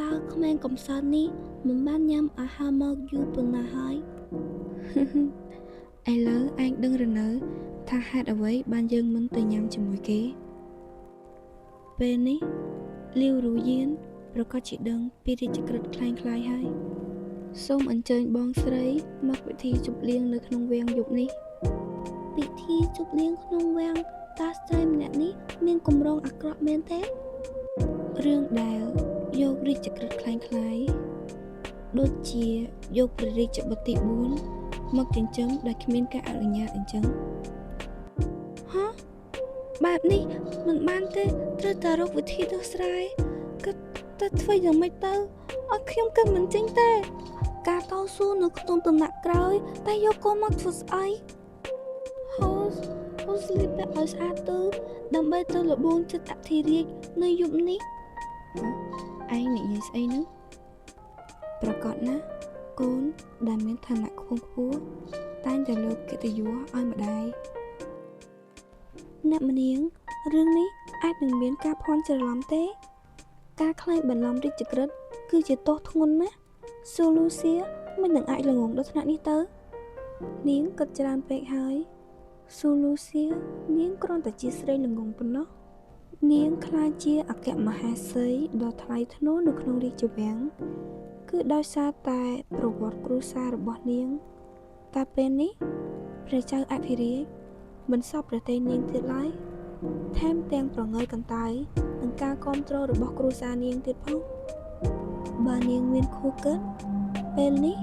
តើក្មេងកំសត់នេះមិនបានញ៉ាំអាហារមកយូរប៉ុណ្ណាហើយ ឥឡូវឯងដឹងឬនៅថាហេតុអ្វីបានយើងមិនទៅញ៉ាំជាមួយគេពេលនេះលាវរូយានប្រកាសជាដឹងពីរាជក្រឹត្យក្លែងក្លាយហើយសូមអញ្ជើញបងស្រីមកពិធីជប់លៀងនៅក្នុងវាំងយប់នេះពិធីជប់លៀងក្នុងវាំងតើស្ត្រីម្នាក់នេះមានកម្រងអាក្រក់មែនទេរឿងដែលយករាជក្រឹត្យក្លែងក្លាយដូចជាយកព្រះរាជបុត្រទី4មកចិញ្ចឹមដោយគ្មានការអនុញ្ញាតអញ្ចឹងហ៎បែបនេះមិនបានទេត្រូវតែរកវិធីដោះស្រាយគិតតែធ្វើយ៉ាងម៉េចទៅឲ្យខ្ញុំគិតមិនចេញទេការតស៊ូនៅក្នុងដំណាក់ក្រោយតែយកកូនមកធ្វើស្អីហូសហូស្លៀកពាក់ឲ្យស្អាតទៅដើម្បីទៅលបងចិត្តអធិរាជនៅយប់នេះឯងនិយាយស្អីហ្នឹងប្រកាសណាស់កូនដែលមានឋានៈខ្ពង់ខ្ពស់តែងតែលើកកិត្តិយសឲ្យម្ដាយអ្នកម្នាងរឿងនេះអាចនឹងមានការភ័ន្តច្រឡំទេការក្លែងបន្លំរាជក្រឹត្យគឺជាទោសធ្ងន់ណាស់ស៊ូលូសៀមិននឹងអាចល្ងងដល់ថ្នាក់នេះទៅនាងគិតច្រើនពេកហើយស៊ូលូសៀនាងគ្រាន់តែជាស្រីល្ងងប៉ុណ្ណោះនាងក្លាយជាអគ្គមហេសីដ៏ថ្លៃថ្នូរនៅក្នុងរាជវាំងគឺដោយសារតែប្រវត្តិគ្រួសាររបស់នាងតែពេលនេះព្រះចៅអធិរាជមិនសពព្រះទ័យនាងទៀតឡើយថែមទាំងប្រងើយកន្តើយនឹងការគាំទ្ររបស់គ្រួសារនាងទៀតផងបើនាងមានខួរគិតពេលនេះ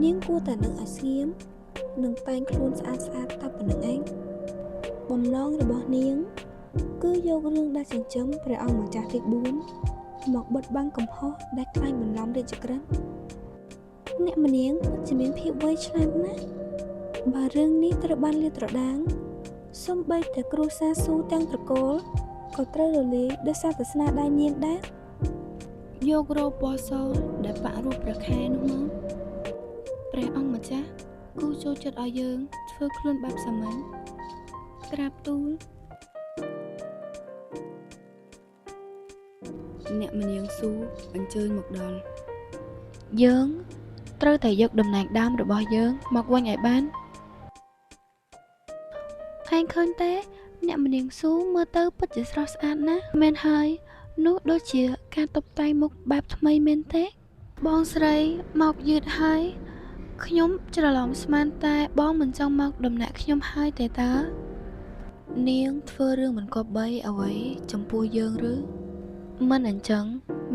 នាងគួរតែនៅឲ្យស្ងៀមនិងតែងខ្លួនស្អាតស្អាតតែប៉ុណ្្នឹងឯងបំណងរបស់នាងគឺយករឿងដែលចិញ្ចឹមព្រះអង្គម្ចាស់ទី4មកបិទបាំងកំហុសដែលក្លែងបន្លំរាជក្រឹត្យអ្នកម្នាងពិតជាមានភាពវៃឆ្លាតណាស់បើរឿងនេះត្រូវបានលាតត្រដាងសូម្បីតែគ្រួសារស៊ូទាំងត្រកូលក៏ត្រូវរលាយដោយសារតែស្នាដៃនាងដែរយករ៉ូពណ៌សដែលប៉ាក់រូបព្រះខែនោះមកព្រះអង្គម្ចាស់គូចូលចិត្តឲ្យយើងធ្វើខ្លួនបែបសាមញ្ញក្រាបទូលអ្នកម្នាងស៊ូអញ្ជើញមកដល់យើងត្រូវតែយកតំណែងដើមរបស់យើងមកវិញឲ្យបានឯងឃើញទេអ្នកម្នាងស៊ូមើលទៅពិតជាស្រស់ស្អាតណាស់មែនហើយនោះដូចជាការតុបតែងមុខបែបថ្មីមែនទេបងស្រីមកយឺតហើយខ្ញុំច្រឡំស្មានតែបងមិនចង់មកដំណាក់ខ្ញុំហើយទេតើនាងធ្វើរឿងមិនគប្បីអ្វីចំពោះយើងឬមិនអញ្ចឹង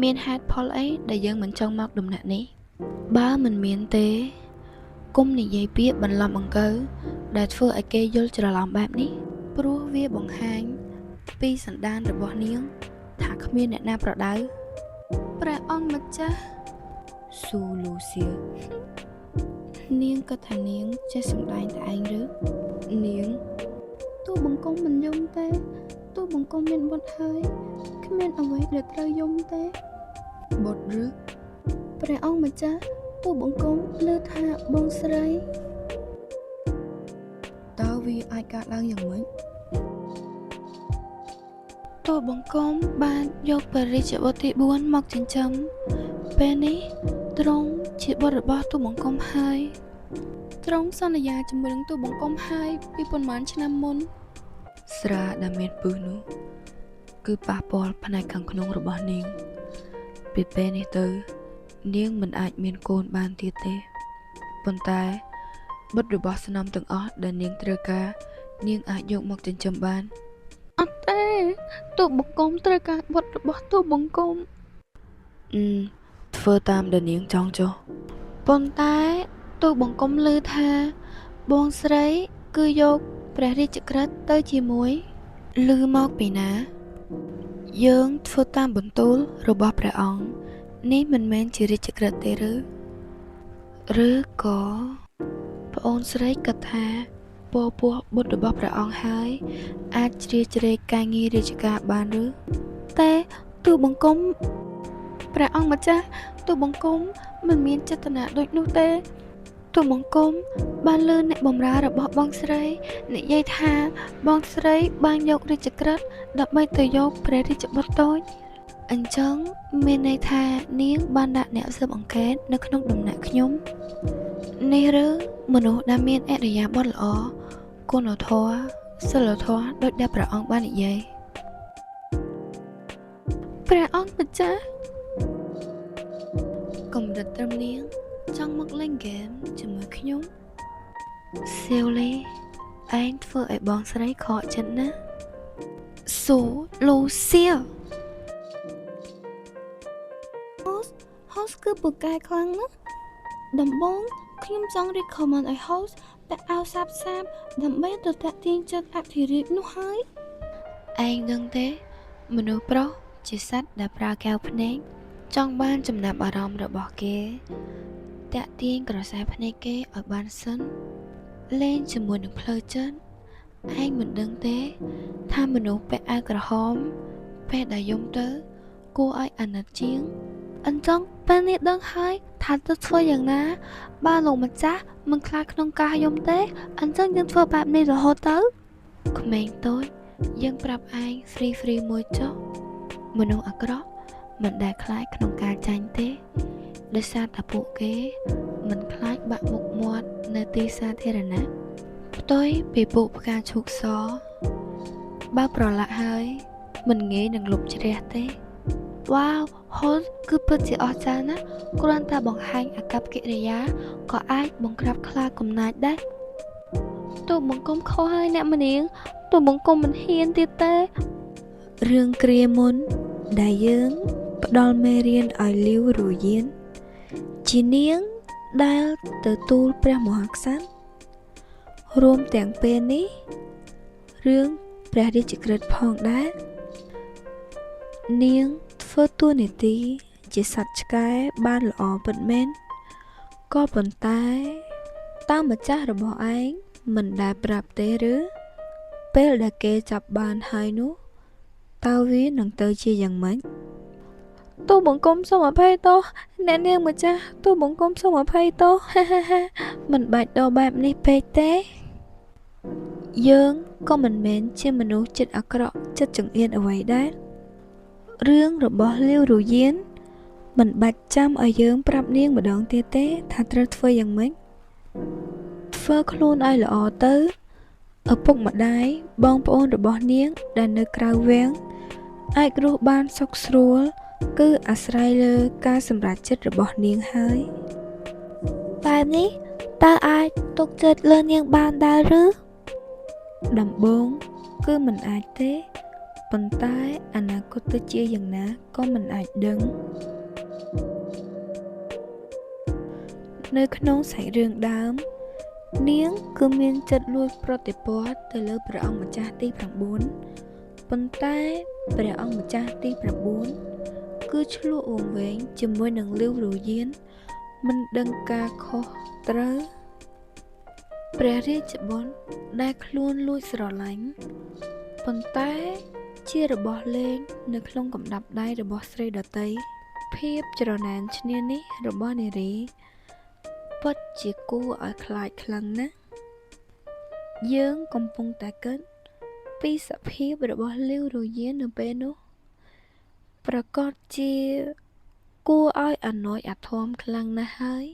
មានហេតុផលអីដែលយើងមិនចង់មកដំណាក់នេះបើមិនមានទេគុំនិយាយពាក្យបន្លំអង្គៅដែលធ្វើឲ្យគេយល់ច្រឡំបែបនេះព្រោះវាបង្ហាញពីសន្តានរបស់នាងថាគ្មានអ្នកណាប្រដៅព្រះអង្គម្ចាស់ស៊ូលូសៀនាងគិតថានាងចេះសម្ដែងតែឯងឬនាងទូបង្គំមិនយំទេទូបង្គំមានបុត្រហើយគ្មានអ្វីដែលត្រូវយំទេបុត្រឬព្រះអង្គម្ចាស់ទូបង្គំឮថាបងស្រីតើវាអាចកើតឡើងយ៉ាងម៉េចទូបង្គំបានយកព្រះរាជបុត្រទី4មកចិញ្ចឹមពេលនេះទ្រង់ជាបុត្ររបស់ទូបង្គំហើយទ្រង់សន្យាជាមួយនឹងទូបង្គំហើយពីប៉ុន្មានឆ្នាំមុនស្រាដែលមានពឹសនោះគឺប៉ះពាល់ផ្នែកខាងក្នុងរបស់នាងពីពេលនេះទៅនាងមិនអាចមានកូនបានទៀតទេប៉ុន្តែបុត្ររបស់ស្នំទាំងអស់ដែលនាងត្រូវការនាងអាចយកមកចិញ្ចឹមបានអត់ទេទូបង្គំត្រូវការបុត្ររបស់ទូបង្គំធ្វើតាមដែលនាងចង់ចុះប៉ុន្តែទូបង្គំឮថាបងស្រីគឺយកព្រះរាជក្រឹត្យទៅជាមួយឮមកពីណាយើងធ្វើតាមបន្ទូលរបស់ព្រះអង្គនេះមិនមែនជារាជក្រឹត្យទេឬក៏ប្អូនស្រីគិតថាពពោះបុត្ររបស់ព្រះអង្គហើយអាចជ្រៀតជ្រែកការងាររាជការបានឬតែទូបង្គំព្រះអង្គម្ចាស់ទូបង្គំមិនមានចេតនាដូចនោះទេទូបង្គំបានលើអ្នកបម្រើរបស់បងស្រីនិយាយថាបងស្រីបានយករាជក្រឹត្យដើម្បីទៅយកព្រះរាជបុត្រតូច អញ្ចឹងមានន័យថានាងបានដាក់អ្នកស៊ើបអង្កេតនៅក្នុងដំណាក់ខ្ញុំនេះឬមនុស្សដែលមានឥរិយាបថល្អគុណធម៌សីលធម៌ដូចដែលព្រះអង្គបាននិយាយព្រះអង្គម្ចាស់កម្រិតត្រឹមនាងចង់មកលេងហ្គេមជាមួយខ្ញុំសៀវលីឯងធ្វើឲ្យបងស្រីខកចិត្តណាស៊ូលូសៀ Host គឺពូកែខ្លាំងណាស់ដំបូងខ្ញុំចង់ recommend ឲ្យ host ពាក់អាវសាបសាបដើម្បីទៅតាក់ទាញចិត្តអធិរាជនោះហើយ ឯងដឹងទេមនុស្សប្រុសជាសត្វដែលប្រើកែវភ្នែកចង់បានចំណាប់អារម្មណ៍របស់គេតាក់ទាញក្រសែភ្នែកគេឲ្យបានសិនលេងជាមួយនឹងផ្លូវចិត្តឯងមិនដឹងទេថាមនុស្សពាក់អាវក្រហមពេលដែលយំទៅគួរឲ្យអាណិតជាង អញ្ចឹងពេលនេះដឹងហើយថាទៅធ្វើយ៉ាងណាបើលោកម្ចាស់មិនខ្លាចក្នុងការយំទេអញ្ចឹងយើងធ្វើបែបនេះរហូតទៅ ក្មេងតូចយើងប្រាប់ឯងហ្វ្រីហ្វ្រីមួយចុះមនុស្សអាក្រក់មិនដែលខ្លាចក្នុងការចាញ់ទេដោយសារតែពួកគេមិនខ្លាចបាក់មុខមាត់នៅទីសាធារណៈផ្ទុយពីពួកផ្កាឈូកសបើប្រឡាក់ហើយមិនងាយនឹងលុបជ្រះទេ វ៉ាវហូតគឺពិតជាអស្ចារ្យណាស់គ្រាន់តែបង្ហាញអាកប្បកិរិយាក៏អាចបង្ក្រាបខ្លាកំណាចដែរទូបង្គំខុសហើយអ្នកម្នាងទូបង្គំមិនហ៊ានទៀតទេ រឿងគ្រាមុនដែលយើងផ្ដល់មេរៀនឲ្យលាវរូយានជានាងដែលទៅទូលព្រះមហាក្សត្ររួមទាំងពេលនេះរឿងព្រះរាជក្រឹត្យផងដែរនាងធ្វើតួនាទីជាសត្វឆ្កែបានល្អពិតមែនក៏ប៉ុន្តែតើម្ចាស់របស់ឯងមិនដែលប្រាប់ទេឬពេលដែលគេចាប់បានហើយនោះតើវានឹងទៅជាយ៉ាងម៉េច ទូបង្គំសូមអភ័យទោសអ្នកនាងម្ចាស់ទូបង្គំសូមអភ័យទោសហាហាហា មិនបាច់ដល់បែបនេះពេកទេយើងក៏មិនមែនជាមនុស្សចិត្តអាក្រក់ចិត្តចង្អៀតអ្វីដែររឿងរបស់លាវរូយានមិនបាច់ចាំឲ្យយើងប្រាប់នាងម្ដងទៀតទេថាត្រូវធ្វើយ៉ាងម៉េចធ្វើខ្លួនឲ្យល្អទៅឪពុកម្ដាយបងប្អូនរបស់នាងដែលនៅក្រៅវាំងអាចរស់បានសុខស្រួលគឺអាស្រ័យលើការសម្រេចចិត្តរបស់នាងហើយ បែបនេះតើអាចទុកចិត្តលើនាងបានដែរឬ ដំបូងគឺមិនអាចទេប៉ុន្តែអនាគតទៅជាយ៉ាងណាក៏មិនអាចដឹងនៅក្នុងសាច់រឿងដើមនាងគឺមានចិត្តលួចប្រតិព័ទ្ធទៅលើព្រះអង្គម្ចាស់ទី9ប៉ុន្តែព្រះអង្គម្ចាស់ទី9គឺឆ្លក់វង្វេងជាមួយនឹងលាវរូយានមិនដឹងការខុសត្រូវព្រះរាជបុត្រដែលខ្លួនលួចស្រឡាញ់ប៉ុន្តែជារបស់លេងនៅក្នុងកំដាប់ដៃរបស់ស្រីដទៃភាពច្រណែនឈ្នានីសរបស់នារីពិតជាគួរឲ្យខ្លាចខ្លាំងណាស់យើងកំពុងតែគិតពីសភាពរបស់លាវរូយាននៅពេលនោះប្រកាសជាគួរឲ្យអាណោចអាធមខ្លាំងណាស់ហើយ